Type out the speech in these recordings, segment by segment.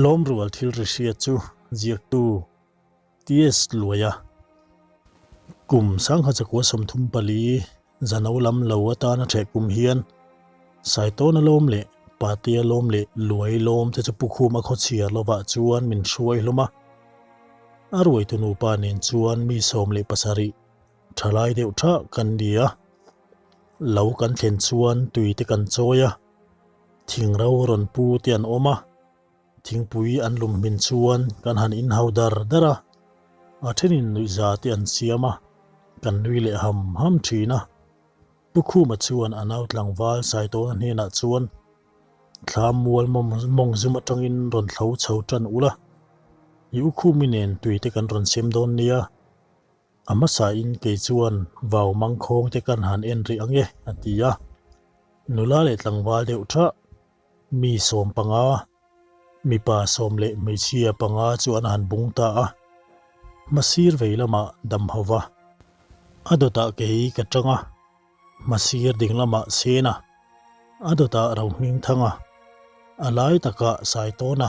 Lawmrual thil ri hria chu ziaktu TS Luaia kum sangha chakua 34 zano lam lo atana ṭheh kum hian Saitawna lawm leh Patea lawm leh Luai lawm te chu Pukhuma khawchhiar lovah chuan min hruai hlawm a. A ruaitu nupa nen chuan mi 17 ṭhalai deuh ṭhah kan ni a. Lo kan thlen chuan tui te kan chawi a. Thingro rawn pu te an awm a, thingpui an lum hmin chuan kan han inhau dar dar a, a thenin nuihza te an siam a, kan nui leh ham ham thin a. Pu Khuma chuan a nau tlangval Saitawna hnenah chuan, Thlam mual mawng zum atangin rawn thlo chho tan ula, i U Khumi nen tui te kan rawn sem dawn nia. A hmasain kei chuan vau mangkhawng te kan han en rih ang e, a ti a. Nula leh tlangval deuh thah, mi 15, mipa sawm leh hmeichhia panga chu an han bung ta a. Hmasir vei lamah dam ho va, a dawtah kei ka tang a, hmasir ding lamah Sena, a dawtah Rohmingthang a, a lai takah Saitawn a.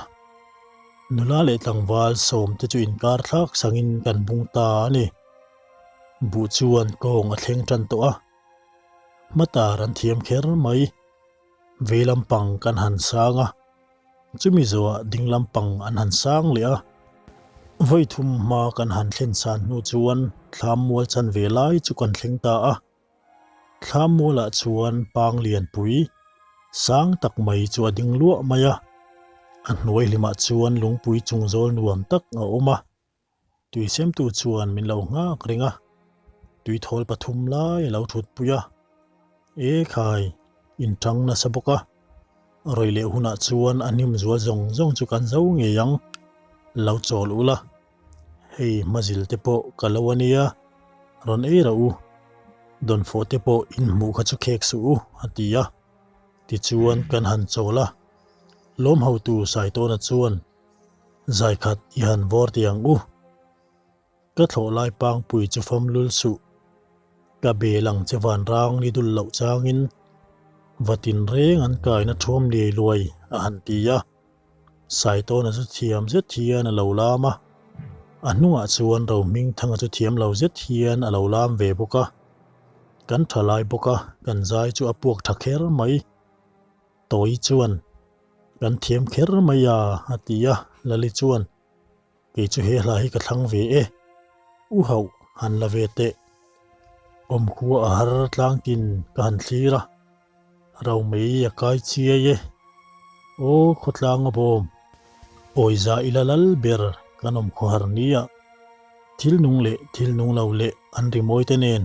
Nula leh tlangval sawm te chu inkar thlak sangin kan bung ta a ni. Buh chuan kawng a thleng tan tawh a, hmatar an thiam kher mai. Vei lampang kan han sang a, chumi zawhah ding lampang an han sang leh a. Vawi thum hma kan han thlen san hnu chuan thlam mual chan ve lai chu kan thleng ta a. Thlam mualah chuan pang lianpui sang tak mai chu a ding luah mai a, a hnuai hlimah chuan lungpui chung zawl nuam tak a awm a. Tui semtu chuan min lo nghak reng a, tui thawl pathum lai a lo thutpui a. E khai, in tang nasa bawk a, rawi leh hunah chuan a hnim zual zawng zawng chu kan zo ngei ang, lo chawl ula. Hei hmazil te pawh ka lo a nia, rawn ei rah u, dawnfawh te pawh in hmuh kha chu khek suh u, a ti a. Tichuan kan han chawl a, lawm hotu Saitawna chuan Zaikhat i han vawr tih ang u. Ka thlawh lai pangpui chu fam lul suh. Ka bel ang che vanrang ni dul loh changin va tinreng an kaina thuam liai luai a han ti a. Saitawna chu thiam zet hian a lo lam a. A hnungah chuan Rohmingthanga chu thiam lo zet hian a lo lam ve bawk a. Kan tha lai bawk a, kan zai chu a puak tha kher mai. Tawi chuan, Kan thiam kher mai a, a ti a, Lali chuan, Kei chu he hla hi ka thlang ve e, u hauh han la ve teh. Awmkhua a har tlangtin ka han thlir a, ro mai a kai chiai e. Aw khawtlang a bawm, awiza ila lal ber kan awmkhua har nia, thil nung leh thil nung lo leh an rimawi te nen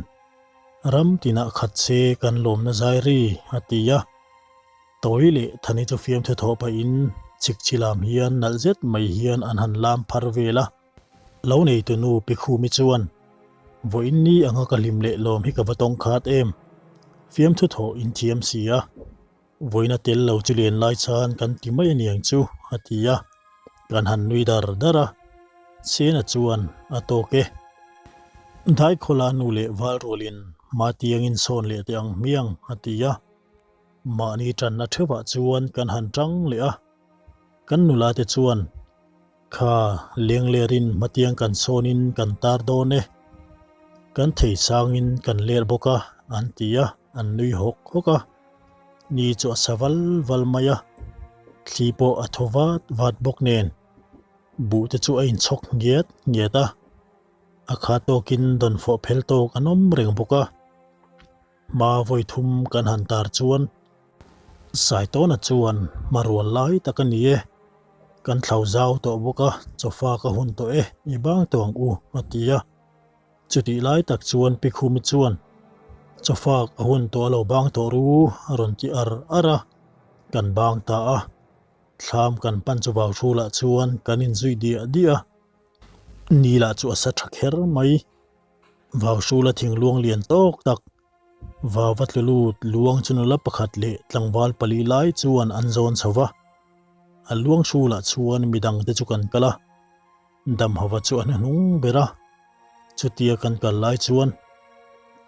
ram tinah khat se kan lawmna zai ri, a ti a. Tawi leh Thani chu fiamthu thawh pahin chikchi lam hian nalh zet mai hian an han lam phar vel a. Lo neitu nu Pi Khumi chuan, Vawiin ni anga ka hlim leh lawm hi ka va tawng khat em? Fiamthu thawh in thiam si a, vawiin a tel lo chu len lai chan kan ti mai aniang chu, a ti a. Kan han nui dar dar a, Sena chuan a tawk e. Daikhawla nu leh Valrualin Matiangin sawn leh teh ang hmiang, a ti a. Mahni tanna theuhah chuan kan han tang leh a, kan nula te chuan, Kha lenglerin hmatiang kan sawnin kan tar dawn e, kan thei sangin kan ler bawk a, an ti a, an nui hawk hawk a. Ni chu a sa val val mai a, thli pawh a thaw vat vat bawk nen, buh te chu a inchhawk ngiat ngiat a, a kha tawkin dawnfawh phel tawk an awm reng bawk a. Hma vawi thum kan han tar chuan Saitawna chuan hmarual lai tak a ni e, kan thlau zau tawh bawk a, chawfa ka hun tawh e, i bang tawh ang u, a ti a. Chutih lai tak chuan Pi Khumi chuan chawfak a hun tawh a lo bang tawh ru a rawn ti ar ar a, kan bang ta a. Thlam kan pan chu vau hrulah chuan kan inzui diah diah a, ni lah chu a sa tha kher mai. Vauhrula thingluang lian tawk tak vau a tlu lut luang chu nula pakhat leh tlangval pali lai chuan an zawn chho va. A luang hrulah chuan midang te chu kan kal a, Damhova chu a hnuhnung ber a. Chutia kan kal lai chuan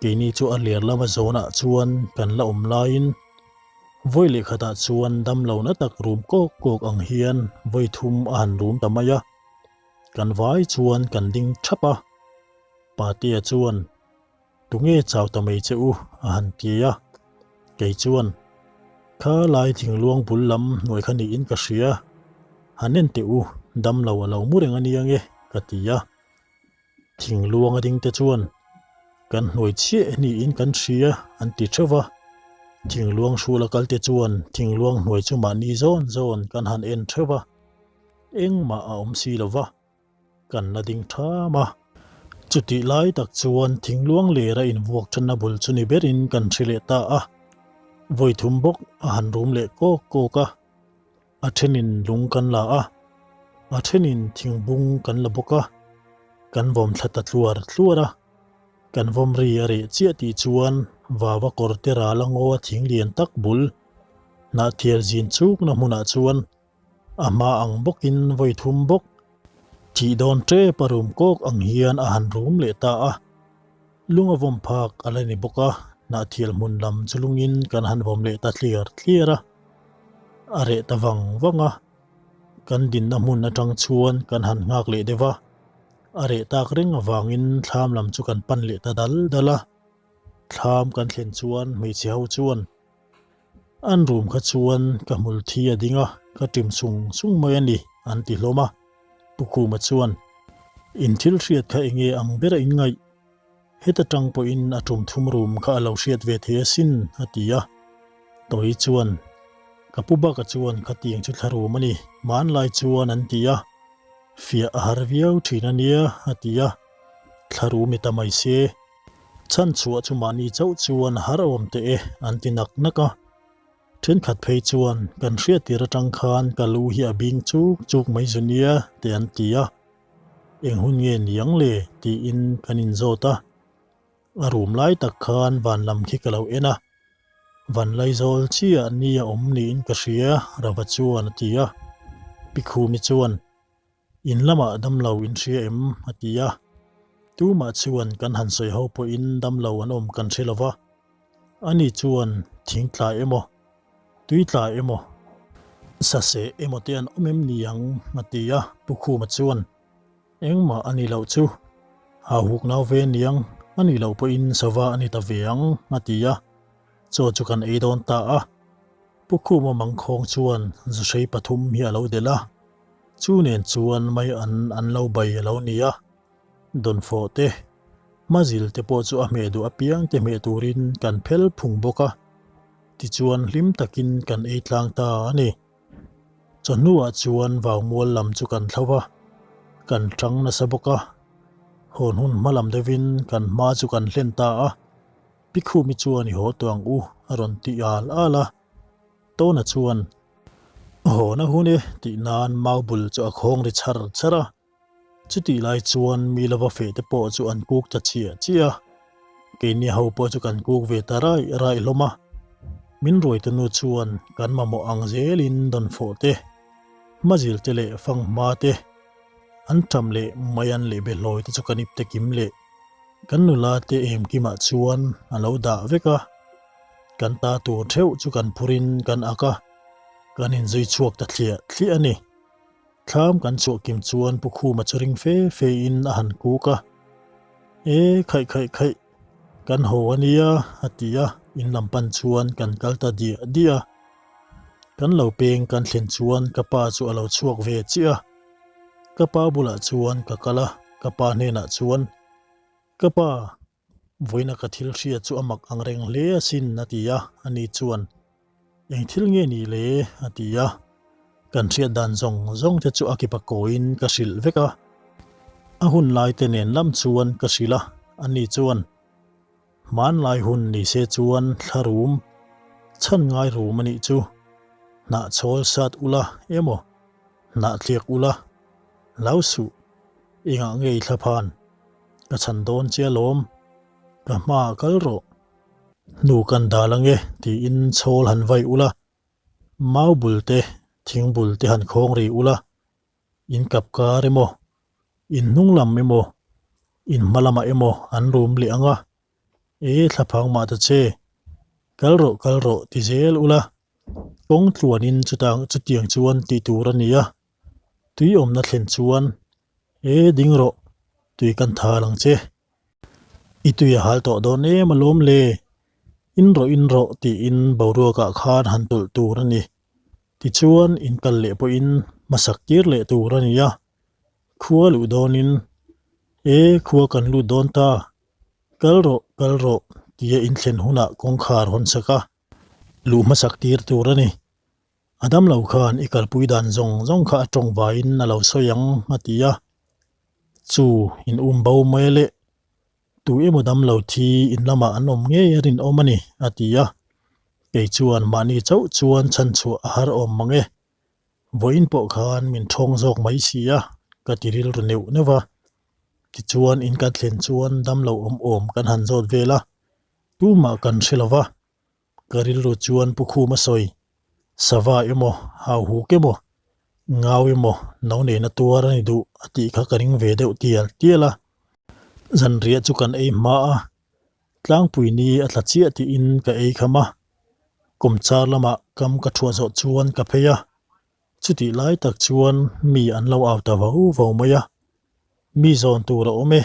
keini chu a ler lama zawnah chuan kan la awm laiin. Vawi leh khatah chuan damlo na tak rum kawk kawk ang hian vawi thum a han rum ta mai a. Kan vai chuan kan ding thap a. Patea chuan, Tunge chau ta mai che u? a han ti a. Kei chuan, Kha lai thingluang bul lam hnuai kha niin ka hria. Han en teh u, damlo a lo mu reng a nia nge, ka ti a. Thingluang a ding te chuan, Kan hnuai chiah niin kan hria, an ti theuh va. Thingluang hrul a kal te chuan thingluang hnuai chu mahni zawn zawn kan han en theuh va. Engmah a awm si lo va. Kan la ding tham a. Chutih lai tak chuan thingluang lera invuak thanna bul chu ni berin kan hre leh ta a. Vawi thum bawk a han rum leh kawk kawk a. A thenin lung kan la a, a thenin thingbung kan la bawk a. Kan vawm thla ta tluar tluar a. Kan vawm ri a reh chiah tih chuan vava kawr te ral a ngaw a thing lian tak bul hnah thial zin chukna hmunah chuan A hma ang bawkin vawi thum bawk thih dawn tep a rum kawk ang hian a han rum leh ta a. Lung a vawm phak a la ni bawk a, hnahthial hmun lam chu lungin kan han vawm leh ta tliar tliar a. A reh ta vang vang a, kan dinna hmun atang chuan kan han nghak leh deuh a. A reh tak reng avangin thlam lam chu kan pan leh ta dal dal a. Thlam kan thlen chuan hmeichhe ho chuan An room kha chuan ka hmul thi a ding a, ka ṭim sung sung mai a ni, an ti hlawm a. Pu Khuma chuan, In thil hriat kha enge ang ber a inngaih? Heta ṭang pawhin a ṭum thum room kha a lo hriat ve thei asin, a ti a. Tawi chuan, Ka pu baka chuan khatiang chu thla room a ni, hmanlai chuan an ti a. Fiah a har viau ṭhin a nia, a ti a. Thla room i ta mai se. Chhan chhuah chu mahni chauh chuan har awm teh e an ti nak nak a. Thenkhat phei chuan kan hriat tir atang khan ka lu hi a bing chuk chuk mai zu nia te an ti a. Eng hun nge niang le tiin kan inzawt a. A rum lai tak khan van lam khi ka lo en a. Van Laizawl chiah ni a awm niin ka hria Rava chuan a ti a. Pi Khumi chuan In lamah damlo in hria em? a ti a. Tumah chuan kan han sawi ho pawhin damlo an awm kan hre lova. Ani chuan thing tla emaw, tui tla emaw, saseh emaw te an awm em ni ang? a ti a. Pu Khuma chuan, Engmah a ni loh chu. Hauhuk nau ve niang, a nih loh pawhin sava a ni ta ve ang, a ti a. Chaw chu kan ei dawn ta a. Pu Khuma mangkhawng chuan zuhrei pathum hi a lo delh a. Chu nen chuan mai an an lo bai a lo ni a, dawnfawh te, hmazil te pawh chu a hmeh duh apiang te hmeh turin kan phel phung bawk a, tichuan hlim takin kan ei tlang ta a ni. Chawhnuah chuan vaumual lam chu kan thlo va, kan tang nasa bawk a, hawn hun hma lam deuhin kan hma chu kan hlen ta a, Pikhumi chuan i haw tawh ang u a rawn ti al al a. Tawna chuan, Hawn a hun e tih nan mau bul chu a khawng ri char char a. Chutih lai chuan mi lova feh te pawh chu an kuk ta chiah chiah a. Keini ho pawh chu kan kuk ve ta raih raih hlawm a. Min ruaite nu chuan kan mamawh ang zelin dawnfawh te, hmazil te leh fanghma te, an ṭam leh maian leh behlawi te chu kan ip te kim leh kan nula te emkimah chuan a lo dah vek a. Kan ta tur theuh chu kan phurin kan ak a, kan inzui chhuak ta thliah thliah a ni. Thlam kan chhuah kim chuan Pu Khuma chu ring fe fe in a han kuk a, E khaih khaih khaih, kan haw a nia a ti a, in lam pan chuan kan kal ta diah diah a. Kan lo peng kan thlen chuan ka pa chu a lo chhuak ve chiah a, ka pa bulah chuan ka kal a, ka pa hnenah chuan, Ka pa, Vawiina ka thil hria chu a mak ang reng hle asin a ti a, ani chuan, Eng thil nge ni le? a ti a. Kan hriat dan zawng zawng te chu a kipa kawiin ka hrilh vek a. A hun lai te nen lam chuan ka hrilh a, ani chuan, Hmanlai hun ni se chuan thla rum, chhan ngai rum a nih chu, hnah chhawl sat ula emaw, hnah thliak ula, hlau suh, engah nge i thla phan? Ka chhan dawn che alawm, ka hmaah kal rawh. Hnu kan dal ange tiin chhawl han vai ula, mau bul te, thing bul te han khawng ri ula, in kap kar emaw, in hnung lam emaw, in hma lamah emaw an rum leh ang a, e thlaphang mah ta che, kal rawh kal rawh ti zel ula. Kawng tluanin chutang chutiang chuan tih tur a ni a, tui awmna thlen chuan, E ding rawh, tui kan thal ang che. I tui a hal tawh dawn em alawm le? In rawh in rawh tiin boruakah khan han tawlh tur a ni. Tichuan in kal leh pawhin hmasak tir leh tur a ni a, khua luh dawnin, E khua kan lut dawn ta, kal rawh kal rawh tia inthlen hunah kawngkhar hawn sak a, luh hmasak tir tur a ni. A damlo khan i kalpui dan zawng zawng kha a tawng vaiin a lo sawi ang a ti a. Chu in um bo mai leh tu emaw damlo thi in lamah an awm ngei a rinawm a ni a ti a. Kei chuan mahni chauh chuan chhanchhuah a har awm mang e. Vawiin pawh khan min thawng zawk mai si a ka ti rilru neuh neuh va. Tichuan in kan thlen chuan damlo awm awm kan han zawt vel a, tumah kan hre lo va. Ka rilru chuan Pu Khuma sawi, Sava emaw, Hauhuk emaw, Ngau emaw no neina tuar a ni duh a tih kha ka ring ve deuh tial tial a. Zanriah chu kan ei hma a, tlangpui ni a tla chiah tiin ka ei kham a. Kawmchar lamah kam ka thuah zawh chuan ka phei a, chutih lai tak chuan mi an lo au ta vau vau mai a. Mi zawn tur a awm e,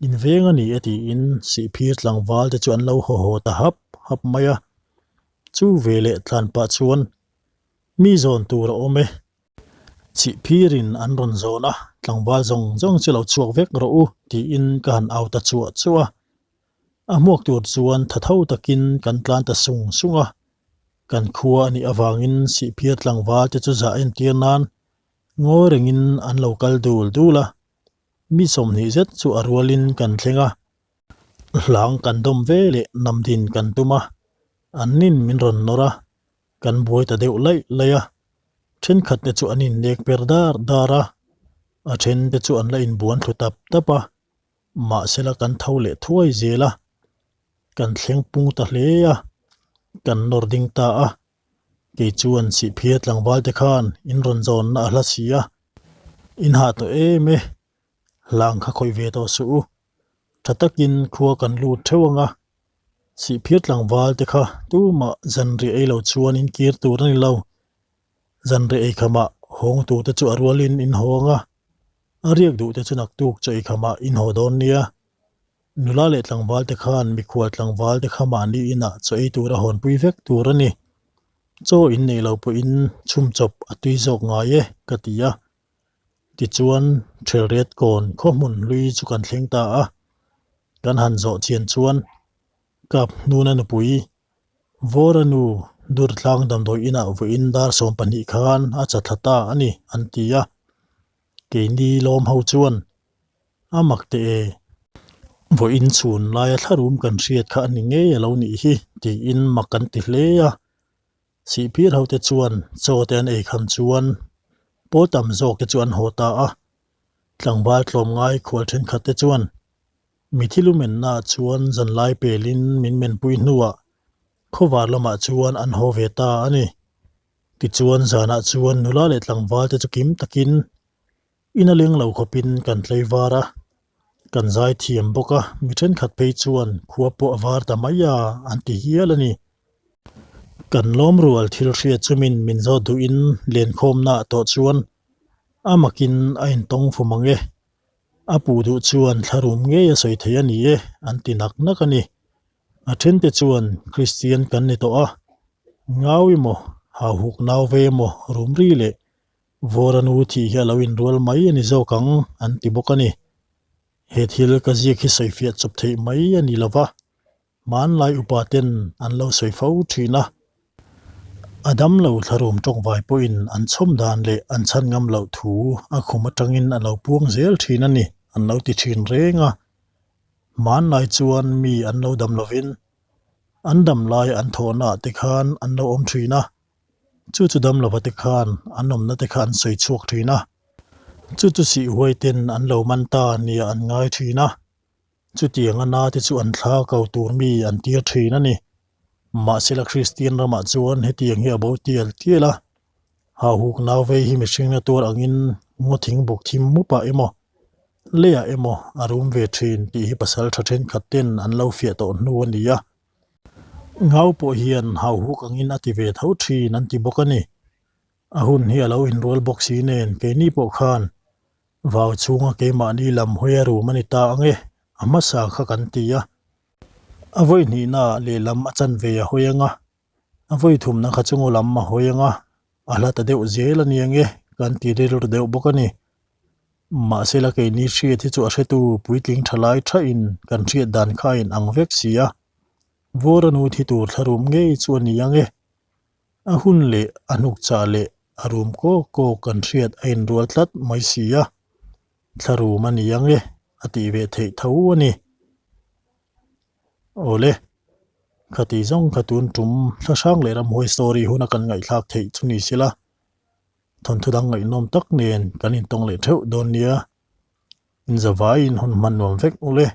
In veng a ni e tiin Sihphir tlangval te chu an lo haw haw ta hap hap mai a. Chu ve leh tlan pah chuan mi zawn tur a awm e. Sihphirin an rawn zawn a, tlangval zawng zawng chu lo chhuak vek rawh u tiin ka han au ta chuah chuah a. A hmuak tur chuan tha tho takin kan tlan ta sung sung a. Kan khua a nih avangin Sihphir tlangval te chu zah entir nan ngawi rengin an lo kal dul dul a. Mi 20 zet chu a rualin kan thleng a, hlang kan dawm ve leh namdin kan tum a, an nin min rawn nawr a, kan buai ta deuh laih laih a, thenkhat te chu an innek per dar dar a, a then te chu an la inbuan thlu tap tap a, mahsela kan tho leh thuai zel a, kan thleng pung ta hle a, kan nawr ding ta a. Kei chuan Sihphir tlangval te khan in rawn zawnna a hla si a, in hah tawh em e, hlang kha khawih ve tawh suh u. Tha takin khua kan lut theuh ang a, Sihphir tlangval te kha tumah zanriah ei lo chuan in kir tur a ni lo. Zanriah ei khamah hawng tur te chu a rualin in haw ang a, a riak duh te chu naktuk chaw ei khamah in haw dawn nia. Nula leh tlangval te khan mikhual tlangval te kha mahni inah chaw ei tura hawnpui vek tur a ni. Chaw in neih loh pawhin chhum chawp a tui zawk ngai e, ka ti a. Tichuan, Ṭhelret kawn khaw hmun hlui chu kan thleng ta a. Kan han zawh chian chuan Kap hnuna nupui Vawra nu Durtlang damdawi inah vawiin dar 12 khan a chatthla ta a ni, an ti a. Keini lawm ho chuan A mak teh e, vawiin chhun laia thlarum kan hriat kha a ni ngei a lo nih hi tiin mak kan ti hle a. Sihphir hote chuan chaw te an ei kham chuan pawl tam zawk te chu an haw ta a. Tlangval tlawmngai khual thenkhat te chuan mithi lumennaah chuan zanlai pelin min menpui hnuah khawvar lamah chuan an haw ve ta a ni. Tichuan zanah chuan nula leh tlangval te chu kim takin In a leng lo khawpin kan tlei var a, kan zai thiam bawk a, mi thenkhat phei chuan khua pawh a var ta mai a, an ti hial a ni. Kan lawm rual thil hriat chumin min zawt duhin lenkhawmnaah tawh chuan a makin a intawng fu mang e, a puh duh chuan thlarum ngei a sawi thei a ni e, an ti nak nak a ni. A thente chuan Kristian kan ni tawh a, ngau emaw, hauhuk nau ve emaw rumri leh Vawra nu thih hi a lo inrual mai a ni zawk ang, an ti bawk a ni. He thil ka ziak hi sawifiah chawp theih mai a ni lo va, hmanlai upa ten an lo sawi fo thin a. A damlo thlarum tawngvai pawhin an chhawm dan leh an chhan ngam loh thu a khum atangin a lo puang zel thin a ni, an lo ti thin reng a. Hmanlai chuan mi an lo dam lovin an dam lai an thawhnaah te khan an lo awm thin a. Chu chu dam lova te khan an awmna te kha an sawi chhuak thin a, chu chu sih huai ten an lo man ta nia an ngai thin a, chutiang a na te chu an thla ko tur mi an tir thin a ni. Mahsela Kristian ramah chuan hetiang hi a bo tial tial a, hauhuk nau vei hi mihring na tuar angin ngaw thing buk thim mupah emaw, leiah emaw a rum ve thin tih hi pasal tha thenkhat ten an lo fiah tawh hnu a ni a. Ngau pawh hian hauhuk angin a ti ve tho thin an ti bawk a ni. A hun hi a lo inrual bawk si nen keini pawh khan vau chhunga keimahni lam hawi a rum a ni ta ang e, a hmasa kha kan ti a. A vawi hnihnaah lehlam a chanve a hawi ang a, a vawi thumna kha chu ngaw lam a hawi ang a, a hla ta deuh zel a ni ang e, kan ti rilru deuh bawk a ni. Mahse la keini hriat hi chu a hretu puitling tha lai thain kan hriat dan kha a inang vek si a, Vawra nu thi tur thlarum ngei chu a ni ang e. A hun leh a hnuk chah leh a rum kawk kawk kan hriat a inrual tlat mai si a, thlarum a ni ang e a tih ve theih tho a ni. Awle, khati zawng kha tun tum thlahrang leh ramhuai story huna kan ngaihthlak theih chu ni sela, thawnthu dang ngaihnawm tak nen kan intawng leh theuh dawn nia. Inzavaiin hun hman nuam vek ule.